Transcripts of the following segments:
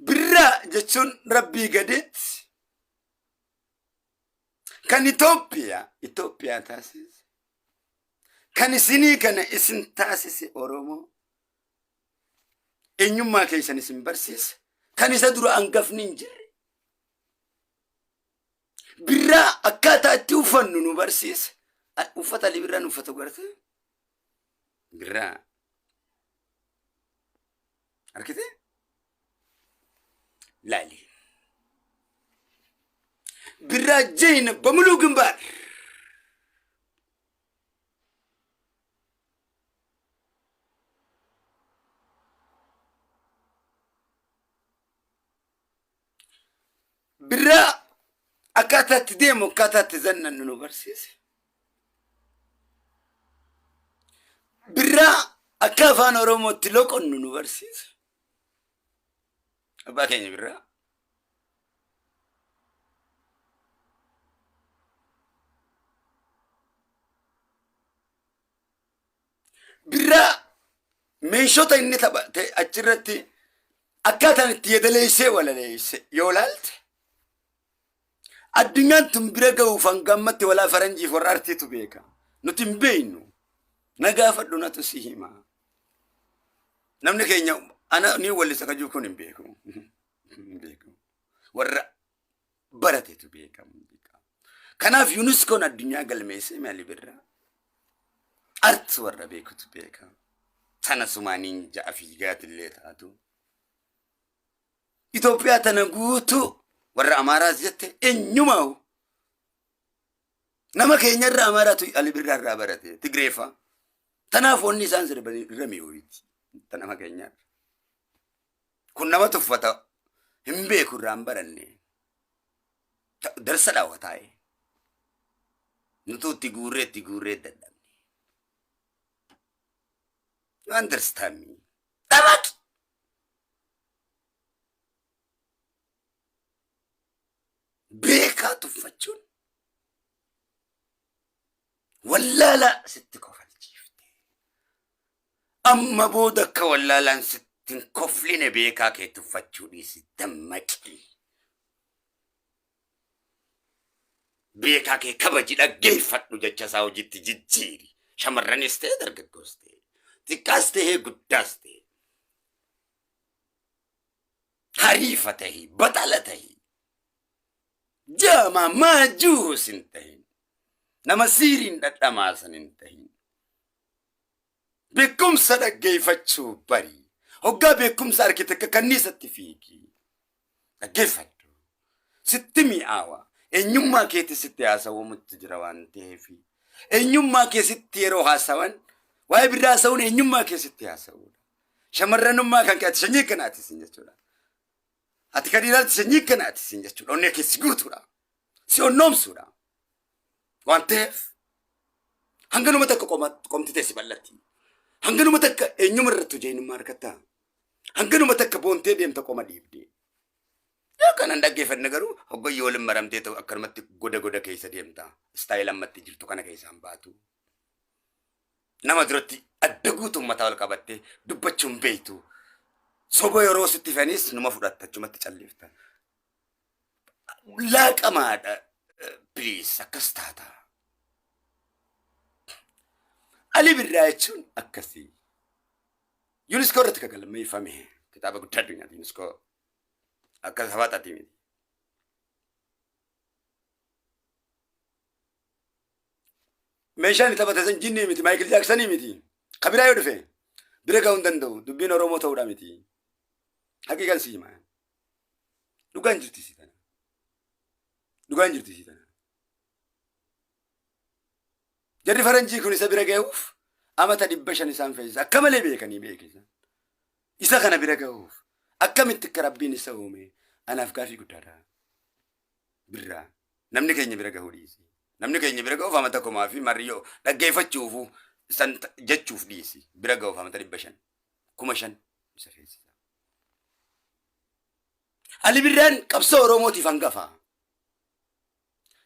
Birraa jechuun rabbii gaditti kan Itoophiyaa Itoophiyaa taasise. Kan isinii kana isin taasise Oromoo. Eenyummaa keessan isin barsiise. Kan isa dura hangafni hin jirre. Birraa akkaataa itti uffannu nu barsiise. Uffata Ali Birraan uffatu garte. Birraa. Argite? Laali. Birraa jeyna bamuluu gimbaar. Birraa akkaataa itti deemu akkaataa itti zannannu nu barsiise. Birraa akka afaan Oromootti loqonnu nu barsiise. Abbaa keenya birraa. Birraa meeshota inni taphate achirratti akkaataan itti yedaleessee walaleesse yoo laalte addunyaan tun bira ga'uuf hanga ammatti walaa faranjiif warra artiitu beeka. Nuti hin beeknu. Na gaafadhu natu si hima. Namni keenya ana ni wallisa ka jiru kun hin beeku. Hin beeku. Warra baratetu beeka muuziqaa. Kanaaf UNESCOn addunyaa galmeessee maali birraa? Art warra beekutu beeka. Tana sumaaniin ja'a fiigaatillee taatu. Itoophiyaa tana guutuu warra Amaaraas jette eenyumaahu. Nama keenyarra Amaaraatu Ali Birraa irraa barate Tigreefaa. Tanaaf wanni isaan sirbanii irra mi'ooyti. Nama keenyaarra. Kun nama tuffata hin beeku irraa hin baranne. Darsa dhaawa taa'e. Nutuu itti guurree itti guurree dadhabne. You understand me? Dhabaqi! Beekaa tuffachuun wallaalaa sitti kofalchiifte. Amma booda akka wallaalaan sitti hin kofline beekaa kee tuffachuu dhiisi dammaqi. Beekaa kee kabaji dhaggeeffadhu jecha isaa hojiitti jijjiiri. Shamarranis ta'e dargaggoos ta'e xiqqaas ta'e guddaas ta'e. Hariifa tahi baxala tahi. Jaamaa maajuus hin tahin. Nama siiriin dhadhamaasan hin tahin. Beekumsa dhaggeeffachuu bari. Hoggaa beekumsa argite akka kanniisatti fiigi. Dhaggeeffadhu. Sitti mi'aawa. Eenyummaa keetti sitti haasawamutti jira waan ta'eef. Eenyummaa kee sitti yeroo haasawan waa'ee birraa haasa'uun eenyummaa kee sitti haasa'uudha. Shamarranummaa kan kee ati sanyii kanaati sin jechuudha. Ati kan dhiiraati sanyii kanaati sin jechuudha. Onnee kee si guutuudha. Si onnoomsuudha. Waan ta'eef hanganuma takka qomti tee si bal'atti. Hanganuma takka eenyuma irratti hojii argatta. Hanganuma takka boontee deemta qoma dhiibdee. Yoo kana hin dhaggeeffanne garuu hoggayyoo waliin maramtee ta'u akkanumatti goda goda keessa deemta. Istaayil ammatti jirtu kana keessaan baatu. Nama duratti adda guutuun mataa ol qabattee dubbachuun beektu. Soba yeroo sitti fe'anis numa fudhatta achumatti callifta. Laaqamaadha please akkas taata. Ali Birraa jechuun akkasii. UNESCO irratti kan galmeeffame kitaaba guddaa addunyaati UNESCO akka sabaxaati miti. Meeshaan inni taphate san jinnii miti Maayikil Jaaksanii miti. Ka biraa yoo dhufe bira ga'uu hin danda'u dubbiin Oromoo ta'uudha miti. Haqiiqan si hima. Dhugaan jirti si tana. Dhugaan jirti si tana. Jarri faranjii kun isa bira ga'uuf amata 500 isaan fe'isa. Akka malee beekanii beekisa. Isa kana bira ga'uuf akkamitti akka rabbiin isa uume anaaf gaafii guddaadha. Birraa namni keenya bira gahuu dhiisi. Namni keenya bira ga'uuf amata kumaa fi marriyyoo dhaggeeffachuufu san jechuuf dhiisi. Bira ga'uuf amata 500 5,000 isa feesisa. Ali Birraan qabsoo Oromootiif hangafa.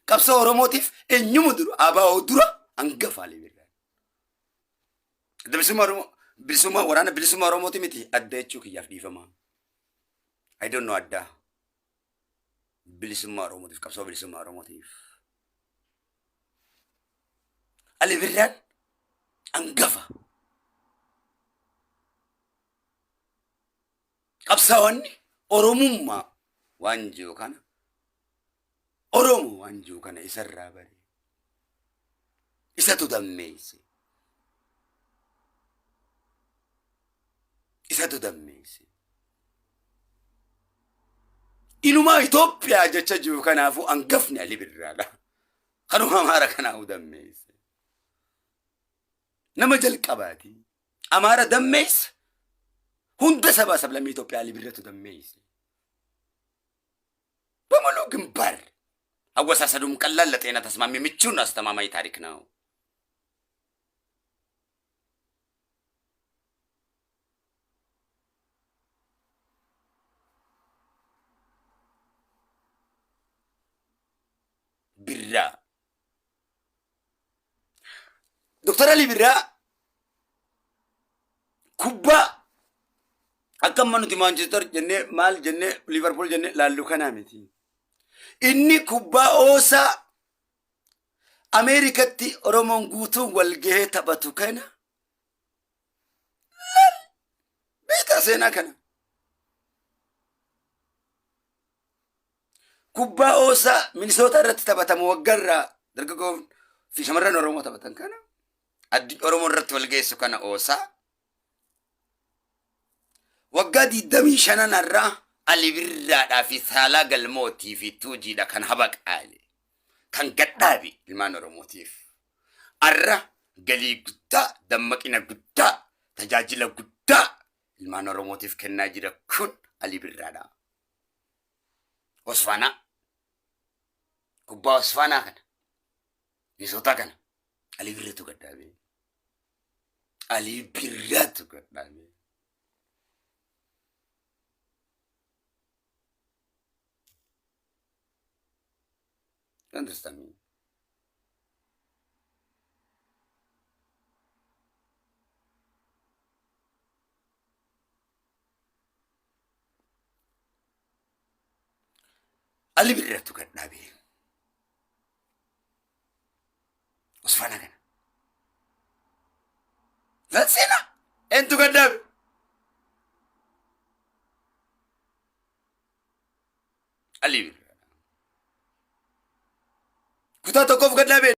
Qabsoo Oromootiif eenyuma dura ABO dura hangafa Ali Birraan. Adda bilisummaa Oromoo bilisummaa waraana bilisummaa Oromooti miti adda jechuu kiyyaaf dhiifama. I don't know addaa. Bilisummaa Oromootiif, qabsoo bilisummaa Oromootiif. Ali Birraan hangafa. Qabsaa'onni Oromummaa waan jiru kana, Oromoo waan jiru kana isarraa bare. Isatu dammeesse. Isatu dammeesse. Inumaa Itoophiyaa jecha jiru kanaafuu hangafni Ali Birraadha. Kanuma Amaara kanaafuu dammeesse. Nama jalqabaati. Amaara dammeesse. Hunda sabaa sablammii Itoophiyaa Ali Birratu dammeesse. በሙሉ ግንባር አወሳሰዱም ቀላል ለጤና ተስማሚ ምቹና አስተማማኝ ታሪክ ነው። ቢራ ዶክተር አሊ ቢራ kubbaa akka amma nuti Maanchister jennee maal jennee Liverpool jennee laallu kanaa miti. Inni kubbaa oosaa Ameerikatti Oromoon guutuun wal gahee taphatu kana laal beektaa seenaa kana. Kubbaa oosaa Minisoota irratti taphatamu waggarraa dargaggoon fi shamarran Oromoo taphatan kana addi Oromoo irratti wal geessu kana oosaa waggaa 25 irraa Ali Birraadhaa fi Saalaa Galmootii fi Tuujiidha kan habaqaale kan gadhaabe ilmaan Oromootiif. Arra galii guddaa, dammaqina guddaa, tajaajila guddaa ilmaan Oromootiif kennaa jira kun Ali Birraadha. Osfaanaa. Kubbaa Osfaanaa kana. Minisootaa kana. Alii Birraatu gadhaabe. Alii Birraatu gadhaabe. You understand me? Ali Birraatu gadhaabe. Osfaanaa kana. Seenaa eentu gadhaabe? Ali Birraa. Kutaa tokkoof gadhaabe.